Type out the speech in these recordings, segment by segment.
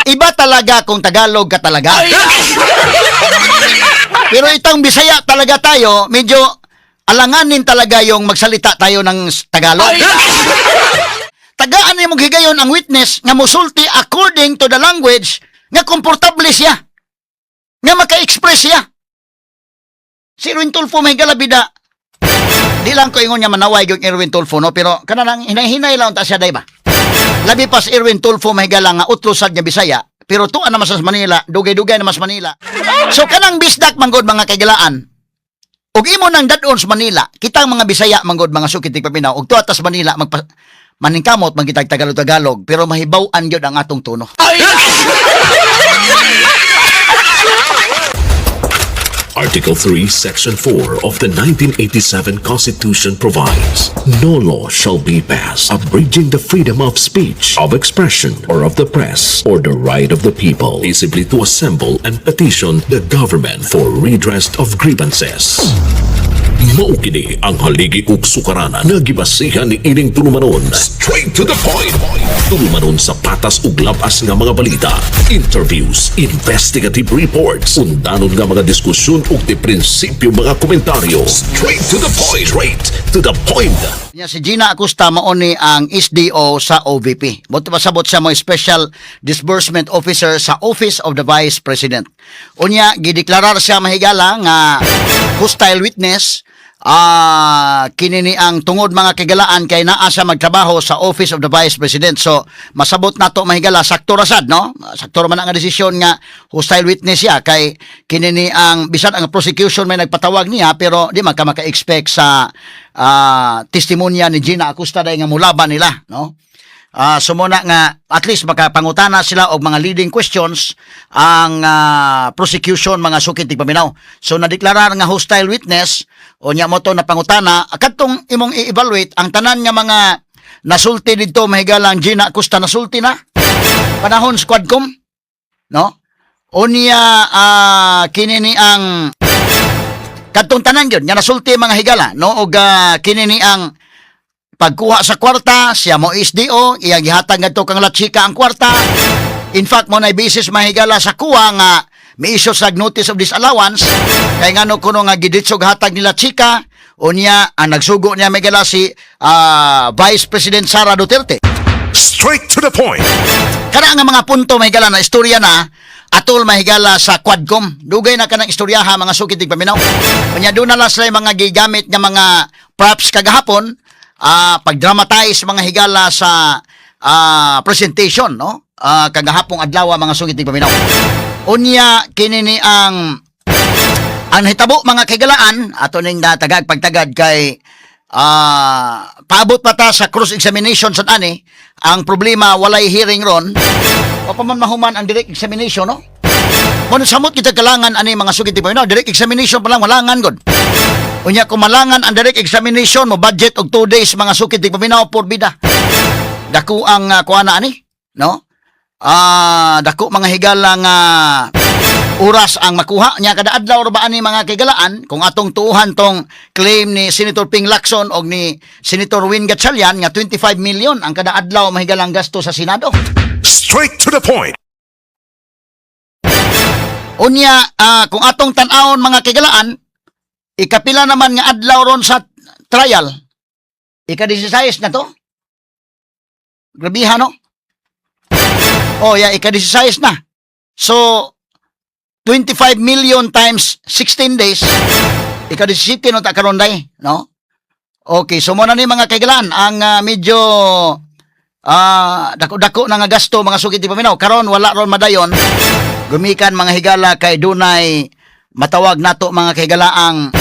Iba talaga kung Tagalog ka talaga. Pero itong Bisaya talaga tayo, medyo alanganin talaga yung magsalita tayo ng Tagalog. Tagaan ni mong higayon ang witness nga musulti according to the language nga komportable siya. Nga maka-express siya. Si Erwin Tulfo may galabida. Di lang ko ingon nga manaway yung Erwin Tulfo, no? Pero kana lang, hinay-hinay lang ta siya, day ba? Labi pa si Erwin Tulfo may nga utlo sad nga Bisaya, pero tuan naman sa Manila, dugay-dugay naman sa Manila. So kanang bisdak manggod, mga kaigalaan, ug imo nang dadon sa Manila, kitang mga Bisaya manggod, mga sukit paminaw, ug tuwa tas Manila magpa maningkamot magitag Tagalog-Tagalog, pero mahibaw-an gyud ang atong tono. Article 3, Section 4 of the 1987 Constitution provides, "No law shall be passed abridging the freedom of speech, of expression, or of the press, or the right of the people peaceably to assemble and petition the government for redress of grievances." Mao kini ang haligi ug sukaranan nga gibasihan ni ining tulumanon. Straight to the point. Tulumanon sa patas ug labas nga mga balita, interviews, investigative reports, undanon nga mga diskusyon ug di prinsipyo mga komentaryo. Straight to the point. Straight to the point. Nya si Gina Acosta mao ni ang SDO sa OVP. Buot pasabot siya mo Special Disbursement Officer sa Office of the Vice President. Unya gideklarar siya, mahigala, nga hostile witness. Kini ni ang tungod, mga kigalaan, kay naa siya magtrabaho sa Office of the Vice President. So masabot nato, mahigala, sakto ra sad, no? Sakto ra man ang desisyon nga hostile witness siya kay kini ni ang bisan ang prosecution may nagpatawag niya, pero di man ka maka-expect sa testimonya ni Gina Acosta dahil nga mulaban nila, no? So muna nga at least makapangutana sila og mga leading questions ang prosecution, mga sukit paminaw. So nadeklarar nga hostile witness o nya mo to na pangutana kadtong imong i-evaluate ang tanan nga mga nasulti didto, mahigalang Gina Acosta, nasulti na panahon sa Quadcom, no? Unya kini ni ang kadtong tanan gyud nga nasulti, mga higala, no? Og kini ni ang pagkuha sa kwarta, siya mo SDO, iyang gihatag ngadto kang La Chica ang kwarta. In fact, mo na basis, mahigala, sa kuha nga may issue sa notice of disallowance kay ngano kuno nga giditsog hatag nila Chica. Unya ang nagsugo niya, mahigala, si Vice President Sara Duterte. Straight to the point. Kana nga mga punto, mahigala, na istorya na atol, mahigala, sa Quadcom. Dugay na kanang istoryaha, mga sukit paminaw. Unya doon na lang sila yung mga gigamit nga mga props kagahapon pag-dramatize, mga higala, sa presentation, no? Kagahapong adlaw, mga sukit paminaw. Unya kini ni ang nahitabo, mga kaigalaan, ato ning natagag pagtagad kay paabot pa ta sa cross examination sa ani. Ang problema, walay hearing ron o pa man mahuman ang direct examination, no? Mo samot kita kalangan ani, mga sugit pa, no? Direct examination pa lang walangan god. Unya kung malangan ang direct examination mo budget og 2 days, mga sukit paminaw, por bida. Dako ang kuana ani, no? Dako, mga higala, nga oras ang makuha niya kada adlaw ra ba ani, mga kigalaan, kung atong tuuhan tong claim ni Senator Ping Lacson og ni Senator Win Gatchalian nga 25 million ang kada adlaw, mahigalang gasto sa Senado. Straight to the point. Unya kung atong tan-awon, mga kigalaan, ikapila naman nga adlaw ron sa trial? Ika-16 na to. Grabiha, no? Oh, yeah, ika-16 na. So 25 million times 16 days, ika-17 no ta karon day, no? Okay, so mo na ni, mga kaigalan, ang medyo dako-dako na nga gasto, mga sukit paminaw. Karon wala ron madayon. Gumikan, mga higala, kay dunay matawag nato, mga kahigalaang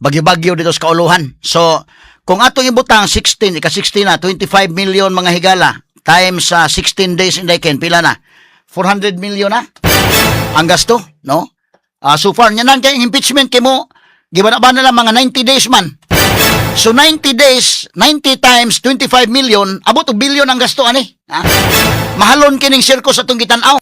bagyo-bagyo dito sa kauluhan. So, kung atong ibutang 16, ika 16 na, 25 million, mga higala, times sa 16 days in the pila na? 400 million na ang gasto, no? So far, nyanan kay impeachment kay mo, giba na ba nila mga 90 days man. So 90 days, 90 times 25 million, abot og billion ang gasto ani. Ha? Mahalon kining sirko sa atong gitan-aw.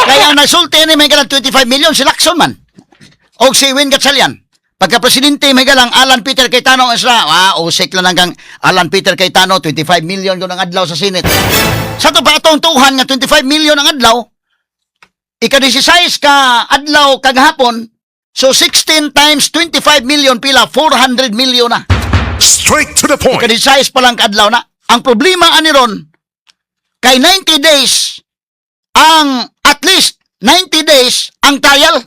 Kaya ang nasulti ni may 25 million si Lacson man. Og si Win Gatchalian. Pagka presidente may galang Alan Peter Cayetano sila, usik lang hanggang Alan Peter Cayetano, 25 million ko ng adlaw sa Senate. Sa to pa atong tuhan nga 25 million ang adlaw, ika-16 ka adlaw kagahapon, so 16 times 25 million, pila? 400 million na. Straight to the point. Ika-16 pa lang kaadlaw na. Ang problema ani ron, kay 90 days ang, at least 90 days ang trial.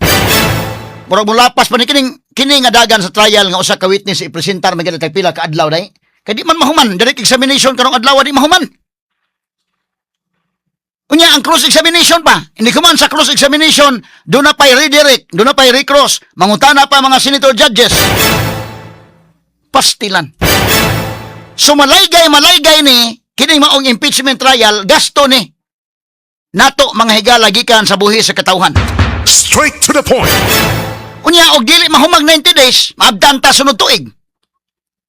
Murag mulapas pa ni kining kini nga dagan sa trial nga usa ka witness ipresentar man gyud pila ka adlaw day. Kay di man mahuman direct examination karong adlaw, di mahuman. Unya ang cross examination pa. Hindi ko man sa cross examination, duna pa'y redirect, duna pa'y recross, mangutana pa mga senator judges. Pastilan. So malaygay malaygay ni kining maong impeachment trial, gasto ni nato, mga higala, gikan sa buhi sa katawhan. Straight to the point. Unya og dili mahumag 90 days, maabdan ta sunod tuig.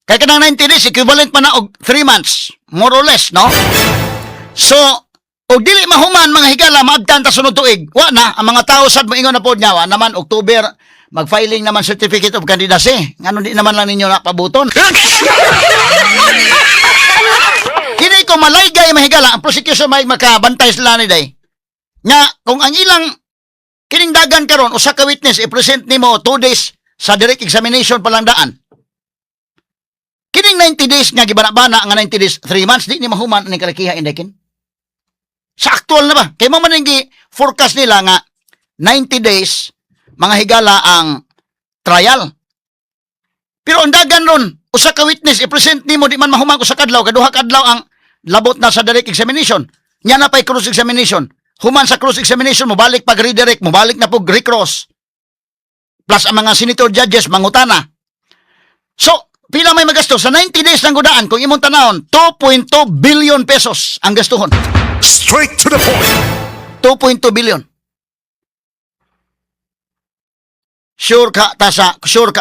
Kay kanang 90 days equivalent pa na og 3 months, more or less, no? So, og dili mahuman, mga higala, maabdan ta sunod tuig. Wa na ang mga tao sad moingon na pod nga wa naman October mag-filing naman certificate of candidacy. Ngano di naman lang ninyo napabuton? Kini ko malaygay, mahigala, ang prosecution may makabantay sila ni day. Nga kung ang ilang kining dagan karon, usa ka witness i-present nimo 2 days sa direct examination pa lang daan. Kining 90 days nga gibana-bana nga 90 days, 3 months di ni mahuman ning kalakiha indekin. Sa actual na ba? Kay mo man gi forecast nila nga 90 days, mga higala, ang trial. Pero ang dagan ron, usa ka witness i-present nimo di man mahuman usa ka adlaw, kaduha ka adlaw ang labot na sa direct examination. Nya na pay cross examination. Human sa cross examination, mobalik pag redirect, mobalik na pog recross. Plus ang mga senator judges mangutana. So, pila may magasto sa 90 days ng gudaan? Kung imong tanawon, 2.2 billion pesos ang gastuhon. Straight to the point. 2.2 billion. Sure ka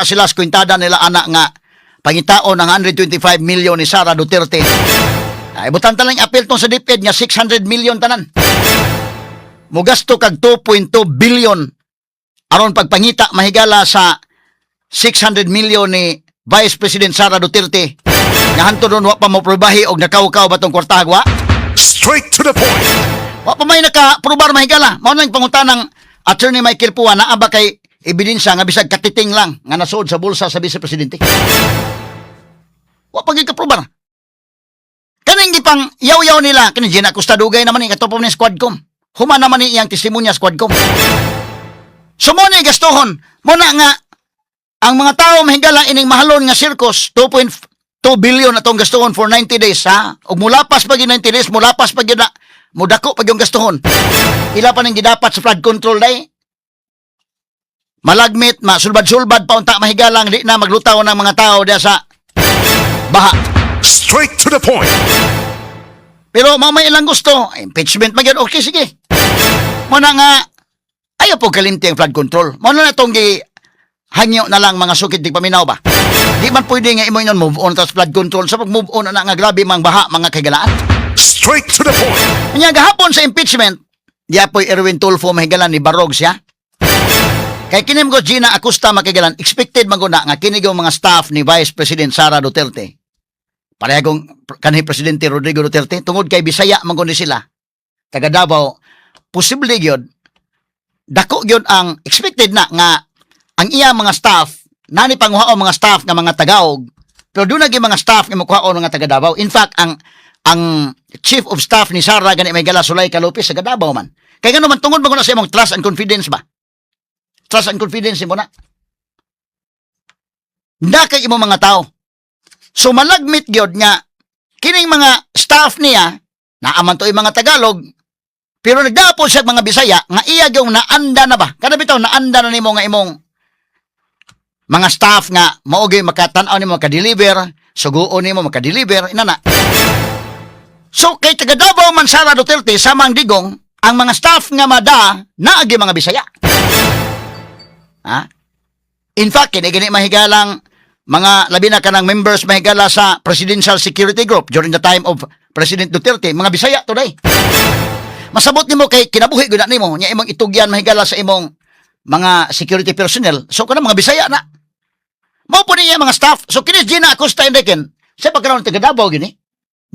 sila sa kwintada nila ana nga pangitaon ng 125 million ni Sara Duterte. Ay butan talang appeal tong sa DepEd nga 600 million tanan. Mugasto kag 2.2 billion aron pagpangita, mahigala, sa 600 million ni Vice President Sara Duterte. Nga hantod ron wa pa mo probahi og nakawkaw ba tong kwartahag wa? Straight to the point. Wa pa may naka-probar, mahigala. Mao nang pangutanang Attorney Michael Poa, naa ba kay ebidensya nga bisag katiting lang nga nasuod sa bulsa sa Vice Presidente? Wa pa gyud kaprobar. Kaning gipang yaw-yaw nila kini Gina Acosta, dugay naman ni kato pa ni Squadcom. Human naman ni iyang testimonya Squadcom. So mo ni gastuhon, mo na nga ang mga tao, mahigala, ining mahalon nga circus, 2.2 billion atong gastuhon for 90 days, ha. Ug mulapas pa gyud 90 days, mulapas pa gyud na, mudako pa gyud gastuhon. Ila pa ning gidapat sa flood control day. Malagmit, masulbad-sulbad pa unta, mahigalang, di na maglutaw ng mga tao diya sa baha. Straight to the point. Pero mao may ilang gusto, impeachment magyud, okay, sige. Mo na nga ayaw po kalimti ang flood control. Mo na itong gi hangyo na lang, mga sukit di paminaw ba. Di man pwede nga imo ingon move on tas flood control sa pag move on na nga grabe mang baha, mga kahigalaan. Straight to the point. Nya gahapon sa impeachment, diapoy Erwin Tulfo, mahigalan, ni barog siya. Kay kinim ko Gina Acosta, makigalan, expected man guna nga kini mga staff ni Vice President Sara Duterte. Parehagong kanhi Presidente Rodrigo Duterte tungod kay Bisaya man gud ni sila. Taga Davao, posible gyud dako gyud ang expected na nga ang iya mga staff nani panguhaon mga staff nga mga Tagaog, pero duna gyud mga staff nga mokuhaon mga taga Davao. In fact, ang chief of staff ni Sara gani may gala, Zuleika Lopez, sa Davao man. Kay ngano man, tungod man gud na sa imong trust and confidence ba? Trust and confidence mo na. Na kay imong mga tao. So malagmit gyud nga kining mga staff niya naaman to mga Tagalog, pero nagdapon siya mga Bisaya nga iya gyung naanda na ba? Kada bitaw naanda na nimo nga imong mga staff nga mao gyud makatan-aw nimo maka-deliver, suguon nimo maka-deliver inana. So kay taga Davao man Sara Duterte sama ang Digong, ang mga staff nga mada naagi mga Bisaya. Ha? In fact, kini gani, mahigalang, mga labi na kanang members, mahigala, sa Presidential Security Group during the time of President Duterte, mga Bisaya today. Masabot nimo kay kinabuhi gyud na nimo nya imong itugyan, mahigala, sa imong mga security personnel. So kana mga Bisaya na. Mao po niya mga staff. So kini Gina Acosta, Enrique, sa pagkaroon taga Davao gini.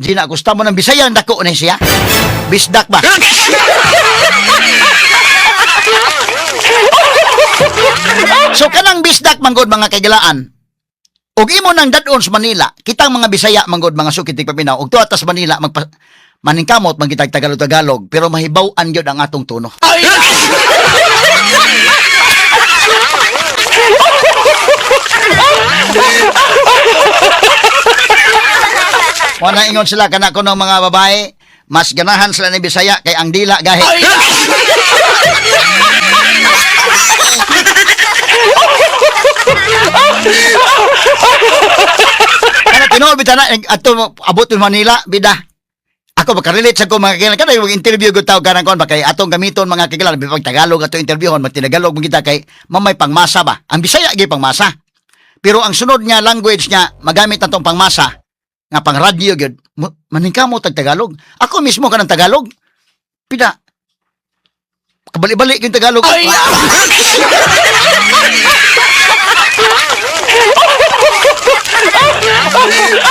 Gina Acosta mo ng Bisaya ang dako ni siya. Bisdak ba? So kanang bisdak manggod, mga kaigalaan. Ug imo nang dadon sa Manila, kitang mga Bisaya manggod, mga sukit paminaw, ug tuwa tas Manila magpa maningkamot man kitag Tagalog-Tagalog, pero mahibaw-an gyud ang atong tono. Wala ingon sila kana kuno mga babae, mas ganahan sila ni Bisaya kay ang dila gahi. Kana tinuod bitaw na ato abot ng Manila bida. Ako makarelate sa ko, mga kagilan kada yung interview gud taw kanang kon ba kay atong gamiton, mga kagilan, bipag Tagalog ato interviewon, magtinagalog man kita kay mamay pangmasa ba. Ang Bisaya gyud pangmasa. Pero ang sunod nga language niya magamit natong pangmasa nga pang radyo gyud maningkamot tag Tagalog. Ako mismo kanang Tagalog. Pida. Kabali-balik yung Tagalog.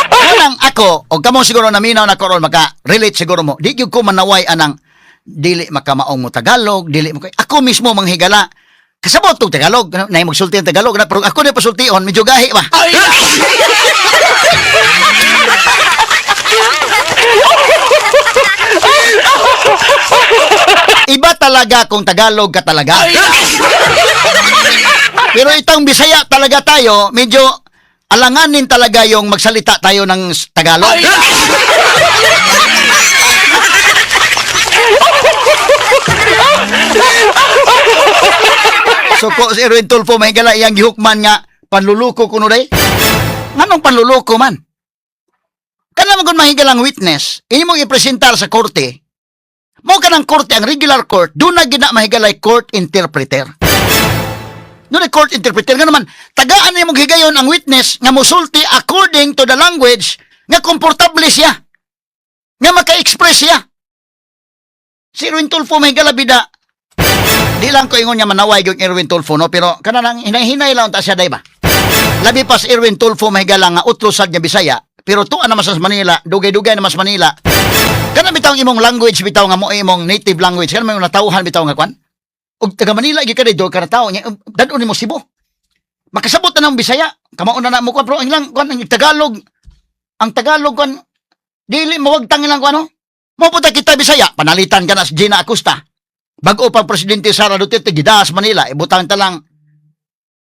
Kanang ako, o kamo siguro naminaw na karon, maka-relate siguro mo. Di gyud ko manaway anang dili makamaong mo Tagalog, dili mo kay ako mismo manghigala. Kasabot tog Tagalog, nay magsulti ang Tagalog na, pero ako na pasultihon medyo gahi ba. Iba talaga kung Tagalog ka talaga. Pero itong Bisaya talaga tayo, medyo alanganin talaga yung magsalita tayo ng Tagalog. So ko si Erwin Tulfo, may gala iyang gihukman nga panluluko kuno day. Nganong panluluko man? Kana man kung mahigalang witness, imong ipresentar sa korte, mo kanang korte, ang regular court, doon na gina mahigalay court interpreter. Doon ay court interpreter. Nga naman, tagaan nimo higayon ang witness nga musulti according to the language nga komportable siya. Nga maka-express siya. Si Erwin Tulfo, mahigala bida. Di lang ko ingon nga manaway yung Erwin Tulfo, no? Pero kana lang, hinay-hinay lang ta siya, day ba? Labi pa si Erwin Tulfo, mahigala nga utlo sad nga Bisaya, pero tuwa naman sa Manila, dugay-dugay naman sa Manila. Kana bitaw ang imong language bitaw nga mo imong native language, kana may natawhan bitaw nga kwan. Ug taga Manila gyud ka dito ka tawo nya dad-on nimo Cebu. Makasabot na ng Bisaya, kamao na na mo kwan, pero ang ilang kwan ang Tagalog kwan dili mawagtang ilang kwan no. Mo punta kita Bisaya, panalitan ka na si Gina Acosta. Bago pang Presidente Sara Duterte gidaas Manila, ibutang ta lang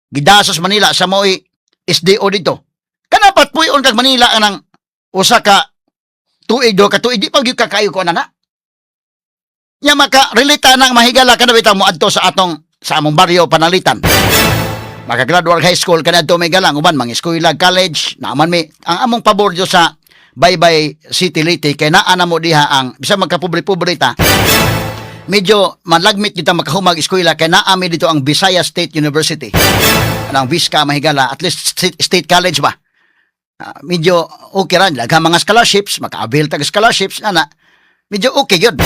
gidaas sa Manila sa mo'y SDO dito. Kanapat puyon kag Manila anang usa ka tuig do ka tuig di pa gyud ka kayo ko na. Nya maka-relate na ang mahigala kada bitaw mo adto sa atong sa among baryo panalitan. Makagraduate high school kanadto may galang uban mga eskwela college naaman mi ang among pabor dyo sa Baybay City, Leyte kay naa na mo diha ang bisan magkapobre-pobre ta, medyo malagmit kita makahumag eskwela kay naa mi dito ang Visaya State University. Ang Visca, mahigala, at least state college ba. Ah, medyo okay ra daghang mga scholarships, maka-avail tag scholarships ana. Medyo okay gyud.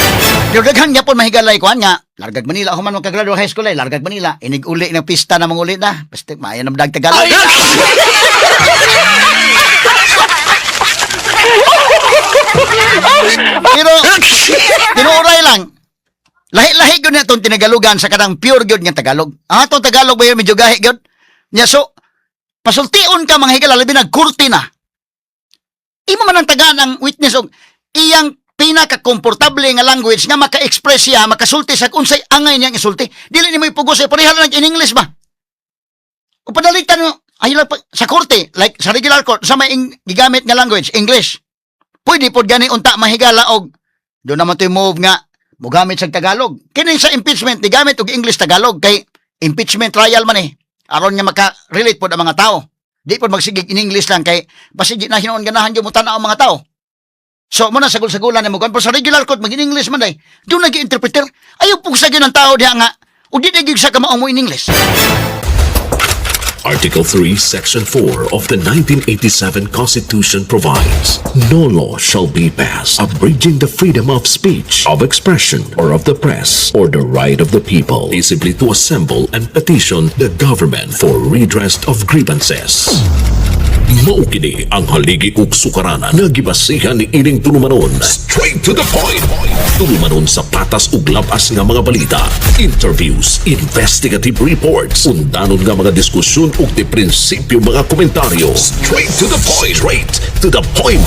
Pero daghan gyapon mahigalay kuan nga largag Manila human makagraduate high school ay largag Manila inig uli ng pista na manguli na basta maayo na dag Tagalog. Pero tinuoray lang, lahi-lahi gyud na itong tinagalugan sa kanang pure gyud nga Tagalog. Ang atong Tagalog ba yun, medyo gahi gyud. Nya so pasultion ka mga higala, labi nagkorte na. Imo man ang tagaan ang witness og iyang pinaka-komportable nga language nga maka-express siya, makasulti sa unsay angay niyang isulti. Dili nimo ipugos eh, pareha lang in English ba? O padalitan mo, ay lang sa korte, like sa regular court, sa may gigamit nga language, English. Pwede pod gani unta mahigala og doon naman to move nga mogamit sa Tagalog. Kini sa impeachment gigamit og English Tagalog kay impeachment trial man eh. Aron nga maka-relate pod ang mga tao. Di pod magsigig in English lang kay basig di na hinuon ganahan gyud mo tan-aw ang mga tao. So mo na sagol-sagulan nimo pero sa regular court mag in English man day. Doon nag interpreter. Ayaw pugsa gyud ang tao diha nga ug di na gyud sa kamaong mo in English. Article 3, Section 4 of the 1987 Constitution provides, "No law shall be passed abridging the freedom of speech, of expression, or of the press, or the right of the people peaceably to assemble and petition the government for redress of grievances." Mao kini ang haligi ug sukaranan nga gibasihan ni ining tulumanon. Straight to the point. Tulumanon sa patas ug labas nga mga balita, interviews, investigative reports, undanon nga mga diskusyon ug di prinsipyo mga komentaryo. Straight to the point. Straight to the point.